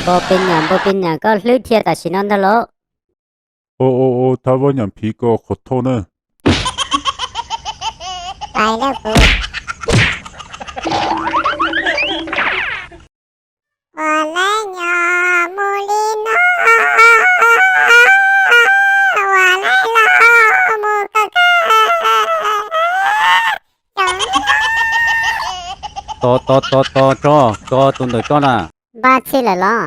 Npau pes nyam, npau pes nyam, koj hlwb dhia tam sim no ntag los? Au, au, au, thab vaj nyam phiv ko qhov thauj na. Ua lawv nyob mus li no, ua lawv los mus kawg kawg. Tos, tos, tos, tos, tso, koj tus ntawm koj na. Npaj txhij lawm los?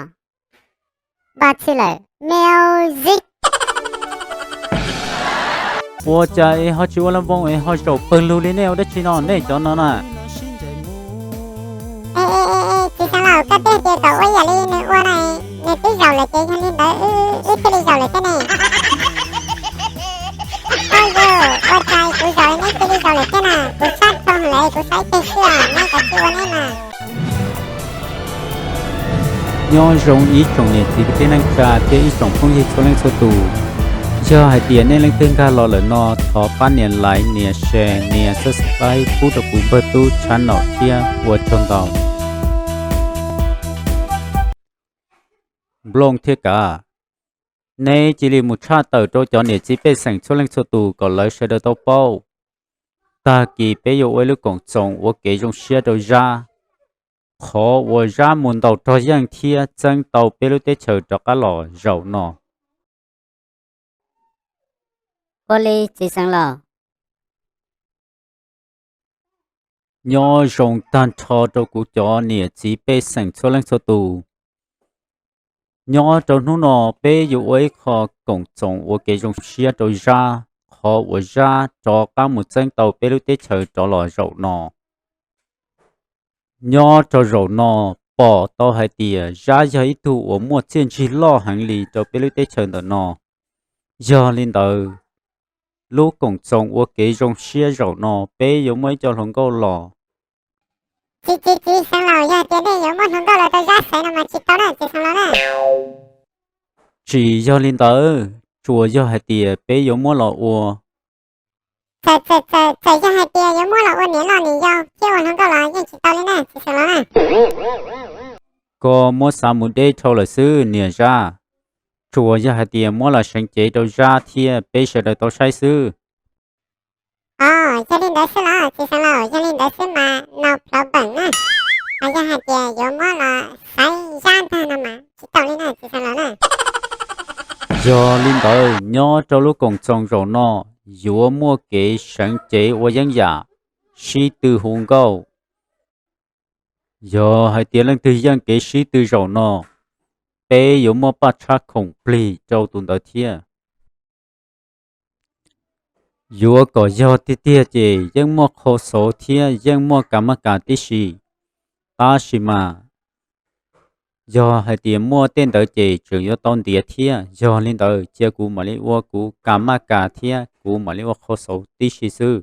Npaj txhij lawm, music. Ua cas es ho tsis ua laj voos es ho zaum pawg lug li, nej ua dab tsi no nej cov no na? Txiv xeev laus, koj twb tias kom ua ib yam li nws ua na, nws twb zaum lawm ces yog li ntawd wb thiaj li zaum lawm thiab ne. Au yau, ua cas kuv zaum neb cia li zaum lawm thiab na? Kuv sab dhau lawm, kuv sab ib teg xwb os, neb kav tsij ua neb mas. Nyob zoo ib tsoom niam txiv kwv tij neej tsa thiab ib tsoom phooj ywg txhua leej txhua tus. Yog hais tias nej leej twg nkag los lawm no, thov pab nias like, nias share, nias subscribe pub rau kuv Npawg Tub channel thiab, ua tsaug ntau. Nplooj thiab kav, neb cia li mus tshaj tawm rau cov niam txiv pej xeem txhua leej txhua tus kom lawv sawv daws tau paub. Tag kis peb yuav ua ib lub koom txoos ua kev zoo siab rau Zab, qhov uas Zab mus ntaus rog yeej thiab txeeb tau peb lub teb chaws rov qab los zaum no. Ua li txiv xeev laus. Nyob zoo tag nrho rau kuv cov niam txiv pej xeem txhua leej txhua tus. Nyob rau hnub no peb yuav ua ib qho koom txoos ua kev zoo siab rau Zab, qhov uas Zab rov qab mus txeeb tau peb lub teb chaws rov los zaum no. Nyob rau zaum no pom tau hais tias Zab yog ib tug uas muaj txiaj ntsig loj heev li rau peb lub teb chaws ntawm no. Yog li ntawd, lub koom txoos ua kev zoo siab zaum no peb yuav muaj ib co hluas nkauj los. Txiv, txiv, txiv xeev laus, yog tias nej yuav muab hluas nkauj los rau Zab xaiv no mas tsis tau na txiv xeev laus na. Tsis yog li ntawd, tsuas yog hais tias peb yuav muab los ua. Txawm, txawm, txawm yog hais tias yuav muab los ua niam loj niam yau thiab ua hluas nkauj los yeej tsis tau li na txiv xeev laus na. Koj muab xav mus deb dhau lawm xwb niam Zab. Tsuas yog hais tias muab los seev cev rau Zab thiab peb sawv daws tau saib xwb. Os, yog li ntawd xwb los txiv xeev laus? Yog li ntawd xwb mas no problem na. Yog hais tias yuav muab los xaiv Zab ntag no mas tsis tau li na txiv xeev laus na. Yog li ntawd nyob rau lub koom txoos zaum no yuav muaj kev seev cev ua yeeb yam, sib tw hu nkauj. Yog hais tias leej twg yeej kev sib tw zaum no, peb yuav muaj paj tshab khoom plig rau tus ntawd thiab. Yuav kom yog tiag tiag ces yeej muaj qhau xauv thiab yeej muaj kas maj kas tib si. Tab sis mas yog hais tias muaj tej ntawd ces tseem yuav tau ntiav thiab. Yog li ntawd cia kuv mam li ua kuv kas maj kas thiab kuv mam li ua qhau xauv tib si xwb.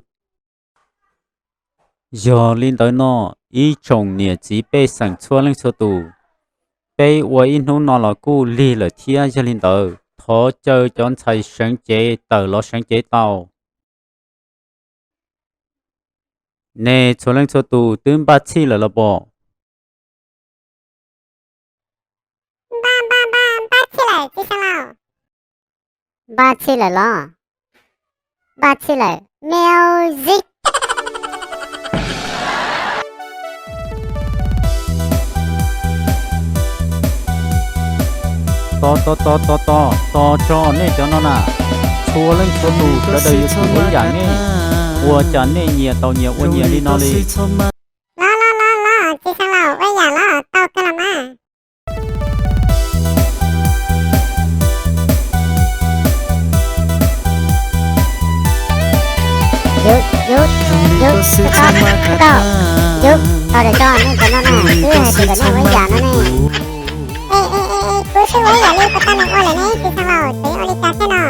Yog li ntawd no, ib tsoom niam txiv pej xeem txhua leej txhua tus, peb ua ib hnub no los kuj lig lawm thiab. Yog li ntawd thov caw cov ntxhais seev cev tawm los seev cev tau. Nej txhua leej txhua tus twb npaj txhij lawm los pom? Npaj, npaj, npaj, npaj txhij lawm txiv xeev laus. Npaj txhij lawm los? Npaj txhij lawm, music. Tos, tos, tos, tos, tos, tos tso nej cov no na. Txhua leej txhua tus sawv daws yuav tsum ua ib yam nej. Ua cas nej nyias tau nyias ua nyias li no li? Los, los, los, los, txiv xeev laus, ua ib yam los tau kawg los mas. Yus, yus, yus, tau, tau, yus, tau lawm tso, nej cov no na, twb hais tias kom nej ua ib yam no ne. Ej, ej, ej, ej, kuv twb ua ib yam li puas tau nws ua lawm ne, txiv xeev laus, tseem ua li cas thiab no?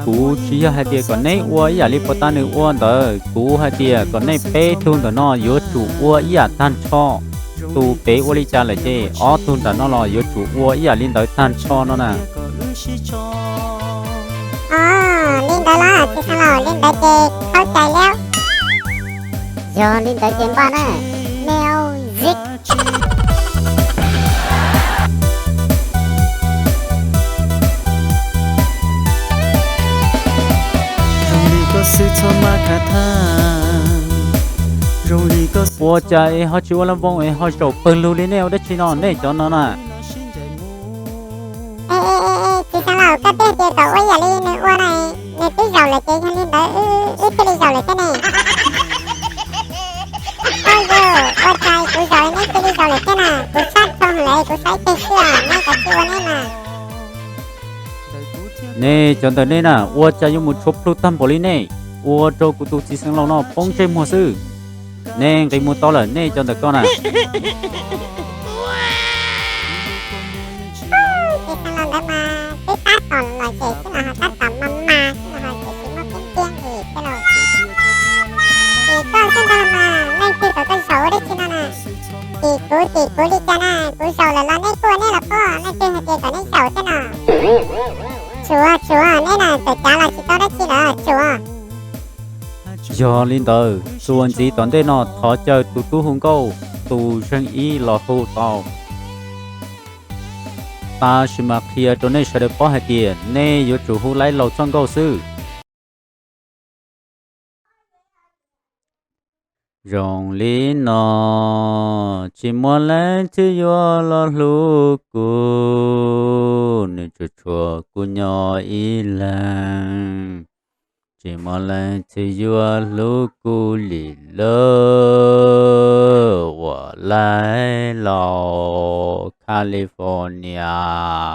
Kuv tsis yog hais tias kom neb ua ib yam li puas tau nws ua ntawd, kuv hais tias kom nej peb tug ntawm no yuav tsum ua ib yam tag nrho. Tus pem ua li cas lawm ces ob tug nram no los yuav tsum ua ib yam li ntawd tag nrho no na. Os, li ntawd los txiv xeev laus, li ntawd ces khaub cai liab. Yog li ntawd ces npaj na, music. Ua cas es ho tsis ua laj voos es ho zaum pawg lug li, nej ua dab tsi no nej cov no na? Txiv xeev laus, koj twb tias kom ua yam li nws ua na, nws twb zaum lawm ces yog li ntawd wb thiaj li zaum lawm thiab ne. Ua cas kuv zaum neb cia li zaum lawm thiab na? Kuv sab thooj lawm, kuv sab ib teg xwb os, neb kav tsij ua neb mas. Nej cov ntawm nej na, ua cas yuav mus tshuav plhu tag npaum li nej, ua rau kuv tus txiv xeev laus no poob ntsej muag xwb. Nej nqis mus tau lawm nej cov ntawm koj na. Txiv xeev laus ntawd mas twb tab tom lom zem xwb los ho tab tom mas mas xwb los ho tseem tsis muaj keeb tiag li tej laus. Ces koj xwb ntag mas, leej twg kom koj zaum ua dab tsi no na? Tim kuv tim kuv li cas na, kuv zaum lawm los neb kuj ua neb los pob, leej twg hais tias kom neb zaum thiab no? Tsuav tsuav, neb na txawm cav los tsis tau dab tsi lawm tsuav. Yog li ntawd txuas ntxiv tom ntej no thov caw tus tub hu nkauj tus zeeg ib los hu tau. Tab sis mas qhia rau nej sawv daws paub hais tias nej yuav tsum hu laib laus txoj nkauj xwb. Zoo li no, tsis muaj leej twg yuav los hlub kuv, nws tsuas tshuav kuv nyob ib leeg. Tsis muaj leej twg yuav hlub kuv li lawm, ua laib laus California.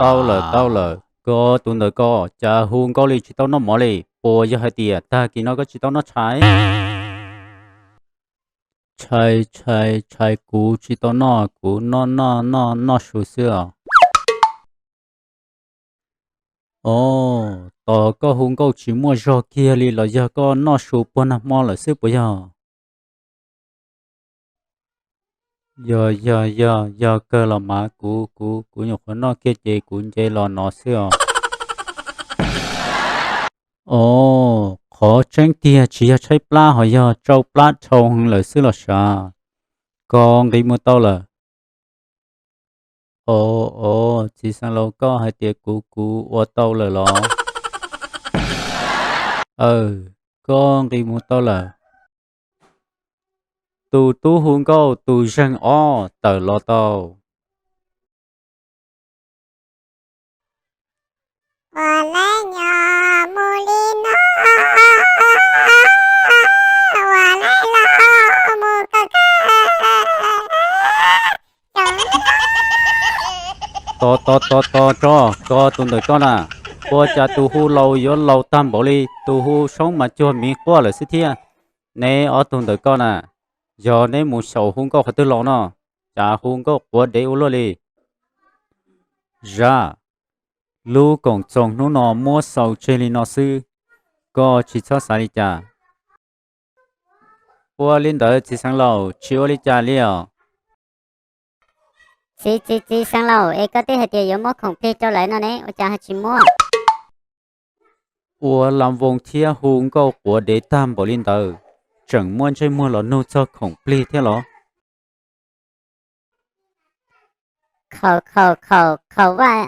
Tau lawm, tau lawm, koj tus ntawm koj cas hu nkauj li tsis tau noj mov li, puas yog hais tias tag kis no koj tsis tau noj tshais? Tshais, tshais, tshais kuv tsis tau noj, kuv noj noj noj noj su xwb os. Os, tos koj hu nkauj tsis muaj zog kiag li los yog koj noj su puag nag hmo lawm xwb puas yog? Yog, yog, yog, yog kawg los mas, kuv, kuv, kuv nyuam qhuav noj kiag ces kuv nce los no xwb os. Os, qhov tseeb tiag tsis yog tshaib plab ho yog tsau plab dhau heev lawm xwb los sav. Koj nqis mus tau lawm. Os, os, txiv xeev laus koj hais tias kuv, kuv ua tau lawm los? Aw, koj nqis mus tau lawm. Tus tub hu nkauj tus zeeg ob tawm los tau. Ua laib nyob mus li no, ua laib los mus kom kawg, zoo li no. Tos tos tos tos tso, koj tus ntawm koj na, ua cas tus hu laus yuav laus tag npaum li, tus hu soob mas cuag miv quaj lawm xwb thiab. Neb ob tug ntawm koj na, yog neb mus xyaum hu nkauj qhov twg los no, cas hu nkauj quav dev ua luaj li. Zab, lub koom txoos hnub no muab xaus tseg li no xwb, koj tsis txhob xav li cas. Ua li ntawd txiv xeev laus tsis ua li cas li os. Txiv, txiv, txiv xeev laus, es koj twb hais tias yuav muab khoom plig rau lawv no ne, ua cas ho tsis muab? Ua lam voos thiab hu nkauj quav dev tag npaum li ntawd, tseem muaj ntsej muag los nug txog khoom plig thiab los? Khaum khaum khaum khaum vaj,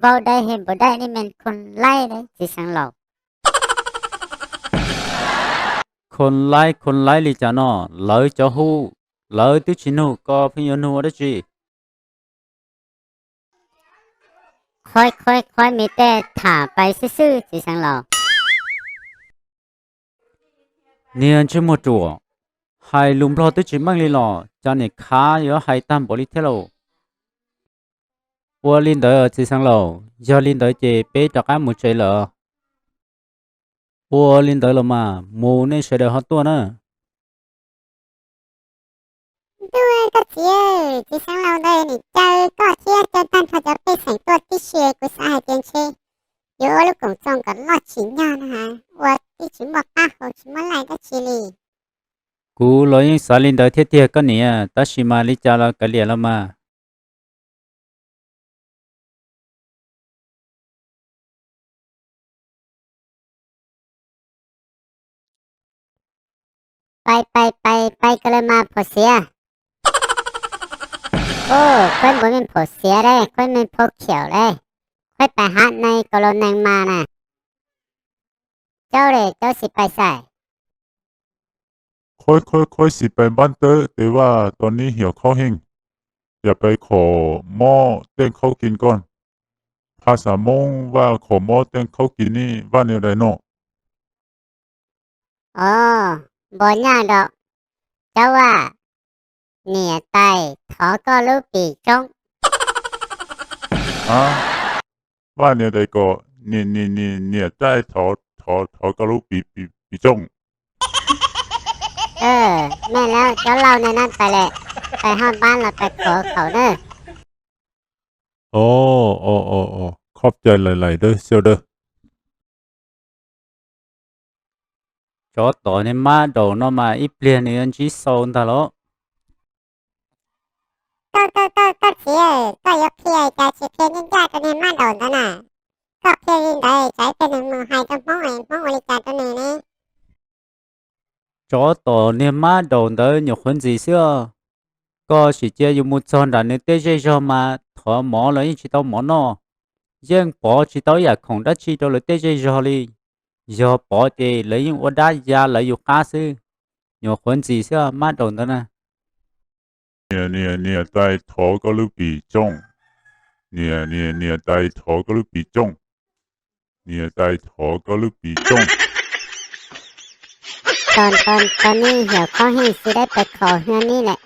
vau dai he npau dai ni men khon laib txiv xeev laus. Khon laib khon laib li cas no, lawv cov hu, lawv twb tsis nug, koj pheej yuav nug ua dab tsi? Qhov, qhov, qhov me tej tham pais xwb xwb txiv xeev laus. Niag ntsej muag ruam, hais lus Nplog twb tsis meej li los cas niam khav yuav hais tag npaum li thiab lauj. Ua li ntawd txiv xeev laus, yog li ntawd ces peb rov qab mus tsev lawm. Ua li ntawd los mas, mus nej sawv daws ho tuaj na. Ntuj, koj txiv, txiv xeev laus ntawd nim caw koj thiab caw tag nrho cov pej xeem tuaj tib si, kuv xav hais tias ntshe yuav ua lub koom txoos kom loj tsim nyog no ha, ua tib tsis muaj qab hau tsis muaj laij dab tsi li. Kuv los yeej xav li ntawd thiab tiag koj niam, tab sis mas li cas los kav liam los mas. Pais pais pais pais ko le mas phom xiav. Ub, khuaib npua me phom xiav le, khuaib me phau khiaum le, khuaib pais hav neeg kaus laus neeg mas na. Caub le, caub xis pais xais. Khoj khoj khoj, xis pais npab tawb tes vaj tom nib hiam khaub heej, yam pais khom mob teej khaub kis koj. Phas xas Moob vaj khom mob teej khaub kis nib vaj niam dais no. Os, npog nyaj nrau, cov vaj, niam tais thov koj lub pim tsoob. Vaj niam dais kom, niam tais thov, thov koj lub pim, pim tsoob. Mej lawv cov laus ne na, pais le, pais haj npab los pais khov khaum na. Os, os, os, os, khob cai lais lais dawb xyaw dawb. Tsov tom niag mab daum no mas ib pliag nws yuav ntsib xau ntag lauj. Koj, koj, koj, koj txiv, koj yuav qhia cas tsis qhia ncaj ncaj rau niag mab daum ntawd na? Koj qhia li ntawd tsam ib pliag nws mus hais rau Hmoob es Hmoob ua li cas rau nws ne? Tsov tom niag mab daum ntawd nyuam qhuav ntxim xwb os. Koj sim cia yus mus txog nram nws tej zej zog mas thov mov los yeej tsis tau mov noj, yeej pov tsis tau yam khoom dab tsi rau lawv tej zej zog li. Yog pov ces lawv yeej ua dab ya lawv yus qab xwb. Nyuam qhuav ntxim xwb mab daum ntawd na. Niam, niam, niam tais thov koj lub pim tsoob. Niam, niam, niam tais thov koj lub pim tsoob. Niam tais thov koj lub pim tsoob. Tau, tau, tau nib hiam khaub heej xwb dab pais khov hwb nib lawm.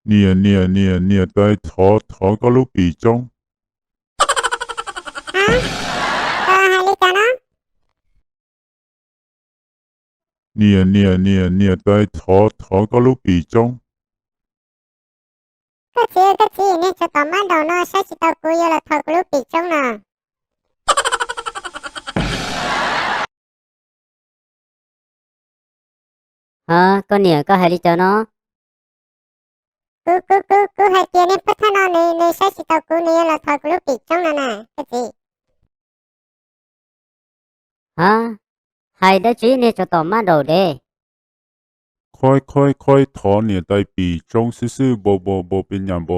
Niam, niam, niam, niam tais thov, thov koj lub pim tsoob. Koj hais li cas no? Niam, niam, niam, niam tais thov, thov koj lub pim tsoob. Koj txiv, koj txiv, niag tsov tom mab daum no saib tsis taus kuv yuav los thov kuv lub pim tsoob no. Hov, koj niam, koj hais li cas no? Kuv, kuv, kuv, kuv hais tias niag pab thaj no nws, nws saib tsis taus kuv, nws yuav los thov kuv lub pim tsoob no na, koj txiv. Hov, hais dab tsi niag tsov tom mab daum de? Khoj khoj khoj, thov niam tais pim tsoob xwb xwb, npo npo npo pes nyam npo.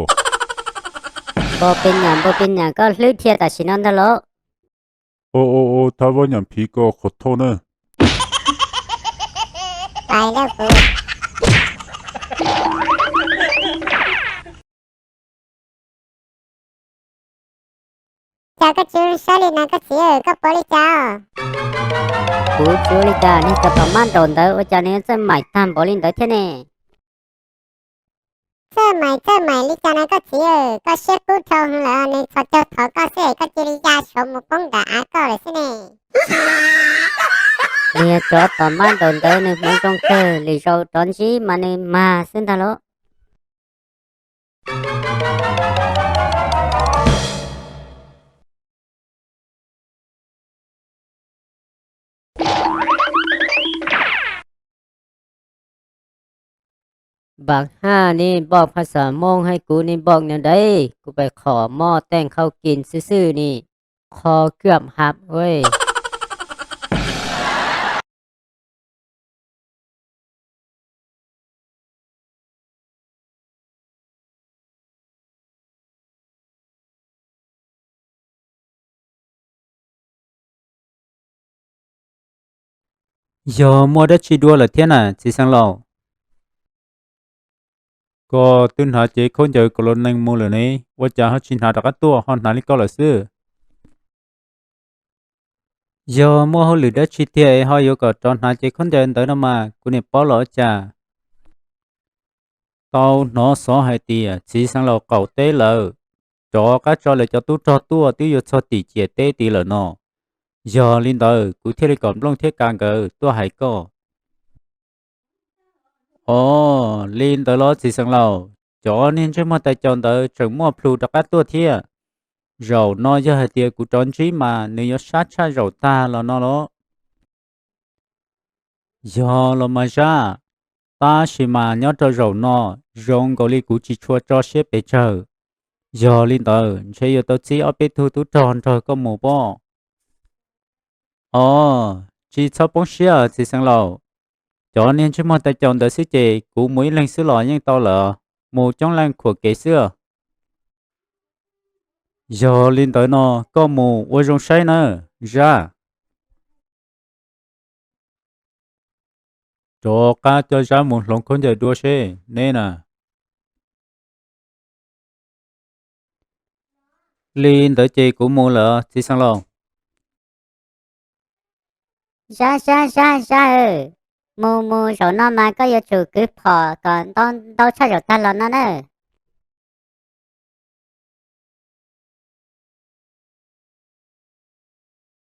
Npo pes nyam npo pes nyam, koj hlwb dhia tam sim no ntag lauj. Au, au, au, thab vaj nyam phiv ko qhov thauj na. Cas koj tsis saib li na koj txiv, koj puas li cas? Kuv tsis ua li cas, niag tsov tom mab daum ntawd ua cas nws txawj maim tag npaum li ntawd thiab ne? Txawj maim txawj maim li cas na koj txiv, koj siab kub dhau heev lawm, nws txhos caug thov koj xwb es koj cia li ya saud mus poob nram av koj lawm xwb ne. Niag tsov tom mab daum ntawd nws hmoov zoo kawg, lwm zaus rov ntsib mas nws mag xwb ntag lauj. Npam haj, nej npoj phaj xas Moob hab kuv, nej npoj niam dais, kuv pais khom mob teej khaub kis xwb xwb ne, qhov kab hab ua. Yog muaj dab tsi dua lawm thiab na txiv xeev laus? Koj twb hnav cev khaub ncaws kom los neeg mus lawm ne, ua cas ho tsis hnav rov qab tuaj ho hnav li koj lawm xwb? Yog muaj hauj lwm dab tsi tiag es ho yuav kom rov hnav cev khaub ncaws ntawd no mas kuv niam paub los ua cas? Tau hnov xov hais tias txiv xeev laus qaum teb lawm, rov qab tso lawv cov tub rog tuaj twb yuav txog tim ciam teb tid lawm no. Yog li ntawd kuv thiaj li kom Nplooj thiab Ka nkawd tuaj hais koj. Os, li ntawd los txiv xeev laus, cov niag ntsej muag tais caus ntawd tseem muaj plhus rov qab tuaj thiab. Zaum no yog hais tias kuv rov ntsib mas nws yuav sab tshaj zaum tag los no los. Yog los mas Zab, tab sis mas nyob rau zaum no zoo nkaus li kuv tsis tshua tso siab pes tsawg. Yog li ntawd ntshe yuav tau txib ob peb tug tub rog nrog koj mus pob. Os, tsis txhob poob siab txiv xeev laus, cov niag ntsej muag tais caus ntawd xwb ces kuv mus ib leeg xwb los yeej tau lawm. mus coob leej khuam kev xwb. Yog li ntawd no koj mus ua zoo saib nawb Zab. Rov qab coj Zab mus hloov khaub ncaws dua seb neb na. Li ntawd ces kuv mus lawm txiv xeev laus. Zab Zab Zab Zab, mus mus zaum no mas koj yuav tsum kwv phom kom ntau tshaj zaum tag los no na.